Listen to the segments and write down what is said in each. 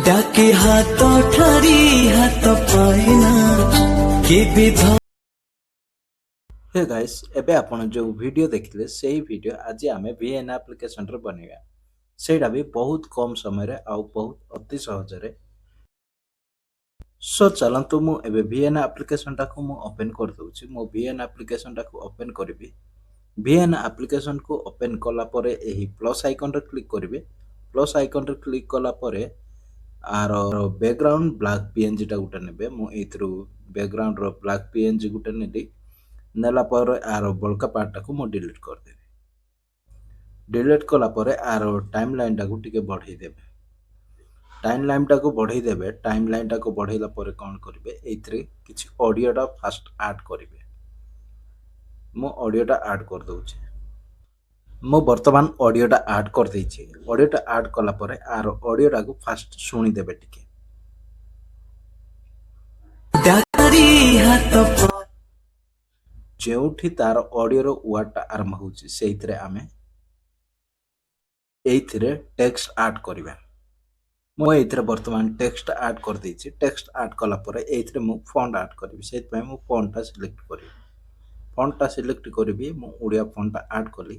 ଡାକେ ହାତ ଠାରି, ହାତ ପାଏନା କେବେ। ହେ ଗାଇସ୍, ଏବେ ଆପଣ ଯେଉଁ ଭିଡ଼ିଓ ଦେଖିଲେ, ସେଇ ଭିଡ଼ିଓ ଆଜି ଆମେ ଭିଏନ୍ ଆପ୍ଲିକେସନରେ ବନେଇବା। ସେଇଟା ବି ବହୁତ କମ୍ ସମୟରେ ଆଉ ବହୁତ ଅତି ସହଜରେ। ସୋ ଚାଲନ୍ତୁ, ମୁଁ ଏବେ ଭିଏନ୍ ଆପ୍ଲିକେସନଟାକୁ ମୁଁ ଓପେନ୍ କରିଦେଉଛି। ମୁଁ ଭିଏନ୍ ଆପ୍ଲିକେସନଟାକୁ ଓପେନ୍ କରିବି। ଭିଏନ୍ ଆପ୍ଲିକେସନକୁ ଓପେନ୍ କଲା ପରେ ଏହି ପ୍ଲସ୍ ଆଇକନ୍ରେ କ୍ଲିକ୍ କରିବେ। ପ୍ଲସ୍ ଆଇକନ୍ରେ କ୍ଲିକ୍ କଲା ପରେ ଆର ବ୍ୟାକଗ୍ରାଉଣ୍ଡ ବ୍ଲାକ୍ ପିଏନ୍ଜିଟା ଗୋଟେ ନେବେ। ମୁଁ ଏଇଥିରୁ ବ୍ୟାକଗ୍ରାଉଣ୍ଡର ବ୍ଲାକ୍ ପିଏନ୍ଜି ଗୋଟେ ନେଲି। ନେଲା ପରେ ଆର ବଳକା ପାର୍ଟଟାକୁ ମୁଁ ଡିଲିଟ୍ କରିଦେବି। ଡିଲିଟ୍ କଲା ପରେ ଆର ଟାଇମ୍ ଲାଇନ୍ଟାକୁ ଟିକେ ବଢ଼େଇ ଦେବେ। ଟାଇମ୍ ଲାଇନ୍ଟାକୁ ବଢ଼େଇ ଦେବେ। ଟାଇମ୍ ଲାଇନ୍ଟାକୁ ବଢ଼େଇଲା ପରେ କ'ଣ କରିବେ? ଏଇଥିରେ କିଛି ଅଡ଼ିଓଟା ଫାଷ୍ଟ ଆଡ଼୍ କରିବେ। ମୁଁ ଅଡ଼ିଓଟା ଆଡ଼୍ କରିଦେଉଛି। ମୁଁ ବର୍ତ୍ତମାନ ଅଡ଼ିଓଟା ଆଡ଼୍ କରିଦେଇଛି। ଅଡ଼ିଓଟା ଆଡ଼୍ କଲା ପରେ ଆର ଅଡ଼ିଓଟାକୁ ଫାଷ୍ଟ ଶୁଣିଦେବେ ଟିକେ। ଡାରି ହାତ ଯେଉଁଠି ତାର ଅଡ଼ିଓର ୱାର୍ଡ଼ଟା ଆରମ୍ଭ ହେଉଛି, ସେଇଥିରେ ଆମେ ଏଇଥିରେ ଟେକ୍ସଟ ଆଡ଼୍ କରିବା। ମୁଁ ଏଇଥିରେ ବର୍ତ୍ତମାନ ଟେକ୍ସଟ ଆଡ଼୍ କରିଦେଇଛି। ଟେକ୍ସଟ ଆଡ଼୍ କଲା ପରେ ଏଇଥିରେ ମୁଁ ଫଣ୍ଟ ଆଡ଼୍ କରିବି। ସେଇଥିପାଇଁ ମୁଁ ଫଣ୍ଟଟା ସିଲେକ୍ଟ କରିବି। ଫଣ୍ଟଟା ସିଲେକ୍ଟ କରିବି। ମୁଁ ଓଡ଼ିଆ ଫଣ୍ଟଟା ଆଡ଼୍ କଲି।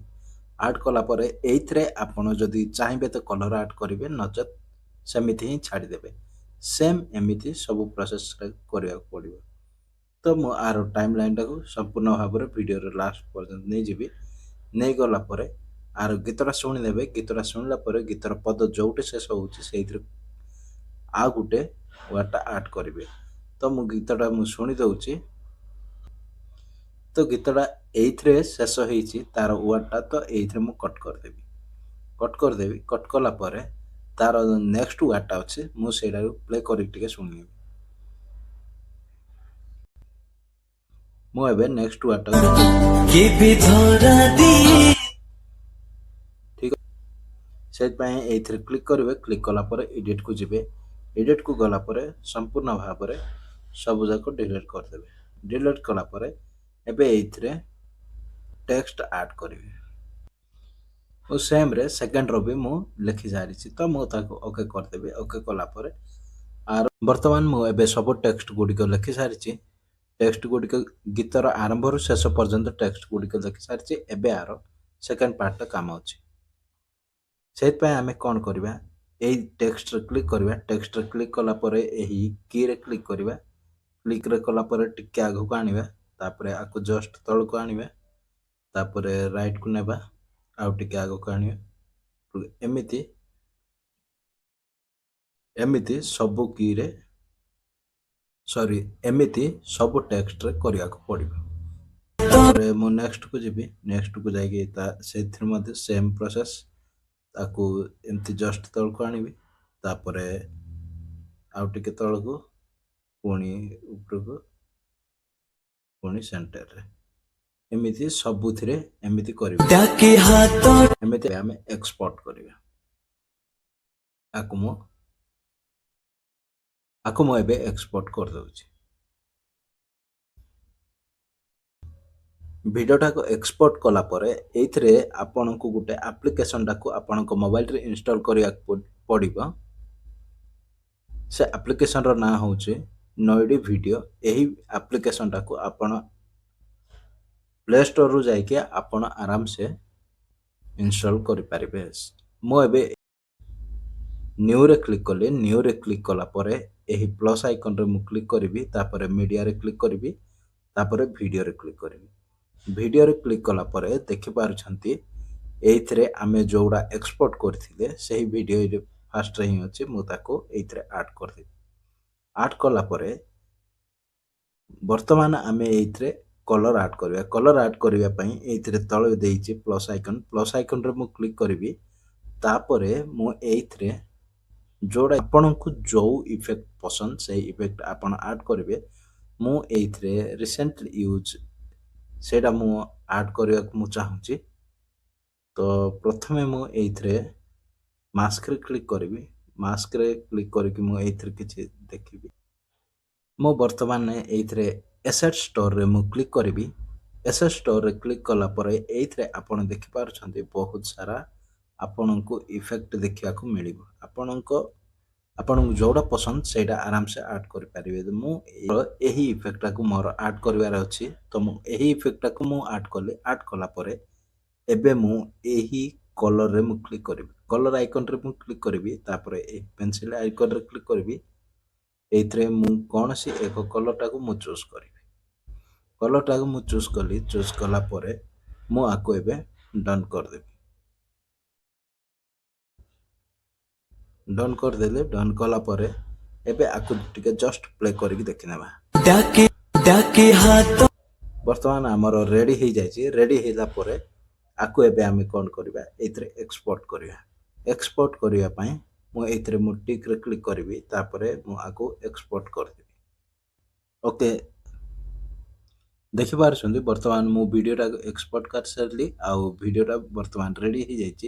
ଆଡ଼୍ କଲା ପରେ ଏଇଥିରେ ଆପଣ ଯଦି ଚାହିଁବେ ତ କଲର୍ ଆଡ଼୍ କରିବେ, ନଚେତ୍ ସେମିତି ହିଁ ଛାଡ଼ିଦେବେ। ସେମ୍ ଏମିତି ସବୁ ପ୍ରୋସେସରେ କରିବାକୁ ପଡ଼ିବ। ତ ମୁଁ ଆର ଟାଇମ୍ ଲାଇନ୍ଟାକୁ ସମ୍ପୂର୍ଣ୍ଣ ଭାବରେ ଭିଡ଼ିଓର ଲାଷ୍ଟ ପର୍ଯ୍ୟନ୍ତ ନେଇଯିବି। ନେଇଗଲା ପରେ ଆର ଗୀତଟା ଶୁଣିଦେବେ। ଗୀତଟା ଶୁଣିଲା ପରେ ଗୀତର ପଦ ଯେଉଁଠି ଶେଷ ହେଉଛି, ସେଇଥିରେ ଆଉ ଗୋଟେ ୱାର୍ଡ଼ଟା ଆଡ଼୍ କରିବେ। ତ ମୁଁ ଗୀତଟା ମୁଁ ଶୁଣି ଦେଉଛି। ତ ଗୀତଟା ଏଇଥିରେ ଶେଷ ହେଇଛି ତାର ୱାର୍ଡ଼ଟା। ତ ଏଇଥିରେ ମୁଁ କଟ୍ କରିଦେବି। କଟ୍ କରିଦେବି। କଟ୍ କଲା ପରେ ତାର ନେକ୍ସଟ ୱାର୍ଡ଼ଟା ଅଛି, ମୁଁ ସେଇଟାକୁ ପ୍ଲେ କରିକି ଟିକେ ଶୁଣିନେବି। ମୁଁ ଏବେ ନେକ୍ସଟ ୱାର୍ଡ଼ଟା କେବେ ଧରା ଦିଏ। ଠିକ୍, ସେଇଥିପାଇଁ ଏଇଥିରେ କ୍ଲିକ୍ କରିବେ। କ୍ଲିକ୍ କଲା ପରେ ଏଡ଼ିଟ୍କୁ ଯିବେ। ଏଡ଼ିଟ୍କୁ ଗଲା ପରେ ସମ୍ପୂର୍ଣ୍ଣ ଭାବରେ ସବୁଯାକ ଡିଲିଟ୍ କରିଦେବେ। ଡିଲିଟ୍ କଲା ପରେ ଏବେ ଏଇଥିରେ ଟେକ୍ସଟ ଆଡ଼୍ କରିବେ। ଓ ସେମ୍ରେ ସେକେଣ୍ଡର ବି ମୁଁ ଲେଖି ସାରିଛି, ତ ମୁଁ ତାକୁ ଓକେ କରିଦେବି। ଓକେ କଲା ପରେ ଆର ବର୍ତ୍ତମାନ ମୁଁ ଏବେ ସବୁ ଟେକ୍ସଟ ଗୁଡ଼ିକ ଲେଖି ସାରିଛି। ଟେକ୍ସଟ ଗୁଡ଼ିକ ଗୀତର ଆରମ୍ଭରୁ ଶେଷ ପର୍ଯ୍ୟନ୍ତ ଟେକ୍ସଟ ଗୁଡ଼ିକ ଲେଖି ସାରିଛି। ଏବେ ଆର ସେକେଣ୍ଡ ପାର୍ଟଟା କାମ ଅଛି। ସେଇଥିପାଇଁ ଆମେ କ'ଣ କରିବା? ଏଇ ଟେକ୍ସଟରେ କ୍ଲିକ୍ କରିବା। ଟେକ୍ସଟରେ କ୍ଲିକ୍ କଲା ପରେ ଏହି କିରେ କ୍ଲିକ୍ କରିବା। କ୍ଲିକ୍ରେ କଲା ପରେ ଟିକେ ଆଗକୁ ଆଣିବା। ତାପରେ ଆକୁ ଜଷ୍ଟ ତଳକୁ ଆଣିବା। ତାପରେ ରାଇଟ୍କୁ ନେବା, ଆଉ ଟିକେ ଆଗକୁ ଆଣିବା। ଏମିତି ଏମିତି ସବୁ କିରେ, ସରି, ଏମିତି ସବୁ ଟେକ୍ସଟରେ କରିବାକୁ ପଡ଼ିବ। ତାପରେ ମୁଁ ନେକ୍ସଟକୁ ଯିବି। ନେକ୍ସଟକୁ ଯାଇକି ତା ସେଇଥିରେ ମଧ୍ୟ ସେମ୍ ପ୍ରୋସେସ୍। ତାକୁ ଏମିତି ଜଷ୍ଟ ତଳକୁ ଆଣିବି, ତାପରେ ଆଉ ଟିକେ ତଳକୁ, ପୁଣି ଉପରକୁ, ପୁଣି ସେଣ୍ଟରରେ। ଏମିତି ସବୁଥିରେ ଏମିତି କରିବି। ଡାକେ ହାତ ଏମିତି ଆମେ ଏକ୍ସପୋର୍ଟ କରିବା। ଆକୁ ମୁଁ ଏବେ ଏକ୍ସପୋର୍ଟ କରିଦେଉଛି। ଭିଡ଼ିଓଟାକୁ ଏକ୍ସପୋର୍ଟ କଲା ପରେ ଏଇଥିରେ ଆପଣଙ୍କୁ ଗୋଟେ ଆପ୍ଲିକେସନଟାକୁ ଆପଣଙ୍କ ମୋବାଇଲରେ ଇନଷ୍ଟଲ୍ କରିବାକୁ ପଡ଼ିବ। ସେ ଆପ୍ଲିକେସନର ନାଁ ହେଉଛି ନଏଡ଼ି ଭିଡ଼ିଓ। ଏହି ଆପ୍ଲିକେସନଟାକୁ ଆପଣ ପ୍ଲେ ଷ୍ଟୋରରୁ ଯାଇକି ଆପଣ ଆରାମସେ ଇନଷ୍ଟଲ୍ କରିପାରିବେ। ମୁଁ ଏବେ ନ୍ୟୁରେ କ୍ଲିକ୍ କଲି। ନ୍ୟୁରେ କ୍ଲିକ୍ କଲା ପରେ ଏହି ପ୍ଲସ୍ ଆଇକନ୍ରେ ମୁଁ କ୍ଲିକ୍ କରିବି। ତାପରେ ମିଡ଼ିଆରେ କ୍ଲିକ୍ କରିବି। ତାପରେ ଭିଡ଼ିଓରେ କ୍ଲିକ୍ କରିବି। ଭିଡ଼ିଓରେ କ୍ଲିକ୍ କଲା ପରେ ଦେଖିପାରୁଛନ୍ତି, ଏଇଥିରେ ଆମେ ଯେଉଁଟା ଏକ୍ସପୋର୍ଟ କରିଥିଲେ, ସେହି ଭିଡ଼ିଓ ଫାଷ୍ଟରେ ହିଁ ଅଛି। ମୁଁ ତାକୁ ଏଇଥିରେ ଆଡ଼୍ କରିଦେବି। ଆଡ଼୍ କଲା ପରେ ବର୍ତ୍ତମାନ ଆମେ ଏଇଥିରେ କଲର୍ ଆଡ଼୍ କରିବା। କଲର୍ ଆଡ଼୍ କରିବା ପାଇଁ ଏଇଥିରେ ତଳେ ଦେଇଛି ପ୍ଲସ୍ ଆଇକନ୍। ପ୍ଲସ୍ ଆଇକନ୍ରେ ମୁଁ କ୍ଲିକ୍ କରିବି। ତାପରେ ମୁଁ ଏଇଥିରେ ଯେଉଁଟା ଆପଣଙ୍କୁ ଯେଉଁ ଇଫେକ୍ଟ ପସନ୍ଦ, ସେଇ ଇଫେକ୍ଟ ଆପଣ ଆଡ଼୍ କରିବେ। ମୁଁ ଏଇଥିରେ ରିସେଣ୍ଟଲି ୟୁଜ୍ ସେଇଟା ମୁଁ ଆଡ଼୍ କରିବାକୁ ମୁଁ ଚାହୁଁଛି। ତ ପ୍ରଥମେ ମୁଁ ଏଇଥିରେ ମାସ୍କରେ କ୍ଲିକ୍ କରିବି। ମାସ୍କରେ କ୍ଲିକ୍ କରିକି ମୁଁ ଏଇଥିରେ କିଛି ଦେଖିବି। ମୁଁ ବର୍ତ୍ତମାନ ଏଇଥିରେ ଏସେଟ୍ ଷ୍ଟୋରରେ ମୁଁ କ୍ଲିକ୍ କରିବି। ଏସେଟ୍ ଷ୍ଟୋରରେ କ୍ଲିକ୍ କଲା ପରେ ଏଇଥିରେ ଆପଣ ଦେଖିପାରୁଛନ୍ତି, ବହୁତ ସାରା ଆପଣଙ୍କୁ ଇଫେକ୍ଟ ଦେଖିବାକୁ ମିଳିବ। ଆପଣଙ୍କ ଆପଣଙ୍କୁ ଯେଉଁଟା ପସନ୍ଦ, ସେଇଟା ଆରାମସେ ଆଡ଼୍ କରିପାରିବେ। ମୁଁ ଏହି ଇଫେକ୍ଟଟାକୁ ମୋର ଆଡ଼୍ କରିବାର ଅଛି, ତ ମୁଁ ଏହି ଇଫେକ୍ଟଟାକୁ ମୁଁ ଆଡ଼୍ କଲି। ଆଡ଼୍ କଲା ପରେ ଏବେ ମୁଁ ଏହି କଲର୍ରେ ମୁଁ କ୍ଲିକ୍ କରିବି। କଲର୍ ଆଇକନ୍ରେ ମୁଁ କ୍ଲିକ୍ କରିବି। ତାପରେ ଏହି ପେନସିଲ୍ ଆଇକନ୍ରେ କ୍ଲିକ୍ କରିବି। ଏଇଥିରେ ମୁଁ କୌଣସି ଏକ କଲର୍ଟାକୁ ମୁଁ ଚୁଜ୍ କରିବି। କଲର୍ଟାକୁ ମୁଁ ଚୁଜ୍ କଲି। ଚୁଜ୍ କଲା ପରେ ମୁଁ ଆକୁ ଏବେ ଡନ୍ କରିଦେବି। ଡନ୍ କରିଦେଲି। ଡନ୍ କଲା ପରେ ଏବେ ଆକୁ ଟିକେ ଜଷ୍ଟ ପ୍ଲେ କରିକି ଦେଖିନେବା। ଡାକେ ଡାକେ ହାତ। ବର୍ତ୍ତମାନ ଆମର ରେଡ଼ି ହେଇଯାଇଛି। ରେଡ଼ି ହେଲା ପରେ ଆକୁ ଏବେ ଆମେ କ'ଣ କରିବା? ଏଇଥିରେ ଏକ୍ସପୋର୍ଟ କରିବା। ଏକ୍ସପୋର୍ଟ କରିବା ପାଇଁ ମୁଁ ଏଇଥିରେ ମୁଁ ଟିକ୍ରେ କ୍ଲିକ୍ କରିବି। ତାପରେ ମୁଁ ଆକୁ ଏକ୍ସପୋର୍ଟ କରିଦେବି। ଓକେ, ଦେଖିପାରୁଛନ୍ତି, ବର୍ତ୍ତମାନ ମୁଁ ଭିଡ଼ିଓଟାକୁ ଏକ୍ସପୋର୍ଟ କରିସାରିଲି ଆଉ ଭିଡ଼ିଓଟା ବର୍ତ୍ତମାନ ରେଡ଼ି ହେଇଯାଇଛି।